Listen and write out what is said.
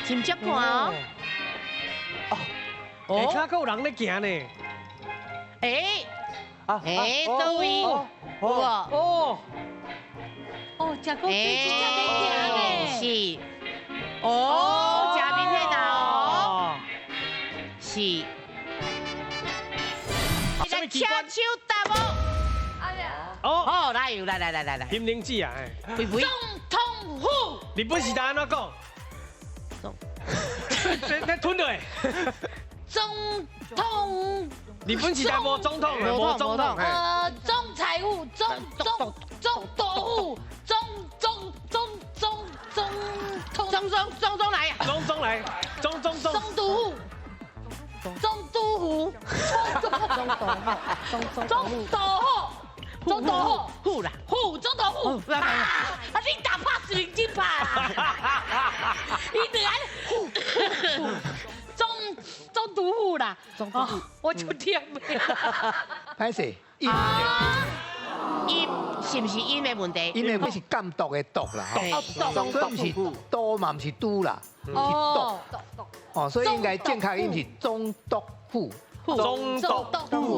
斟酌看哦。哦，下跤閣有人咧行呢。哎，哎，佗位？有無？哦，哦，食過水真正在行呢。是。哦，誠明顯啊哦。是。來，請手答哦。哦，好，來，來來來來來。心靈子啊，肥肥。總統府。日本時代按怎講？總。這吞落。總統。日本時代無總統，無總統。總財務，總總總督府，總總總總總統。總總總總來啊！總總來，總總總。總督府。總督府。總總總督府。總督府。府啦。府總督府。啊！你打拍是認真拍啦！你得按府總總督府啦。總督府，我就聽袂。歹勢。音是毋是音的問題？音的問題是監督的督啦，吼，所以毋是都嘛，毋是都啦，是督。哦，所以應該正確音是總督府。總督府。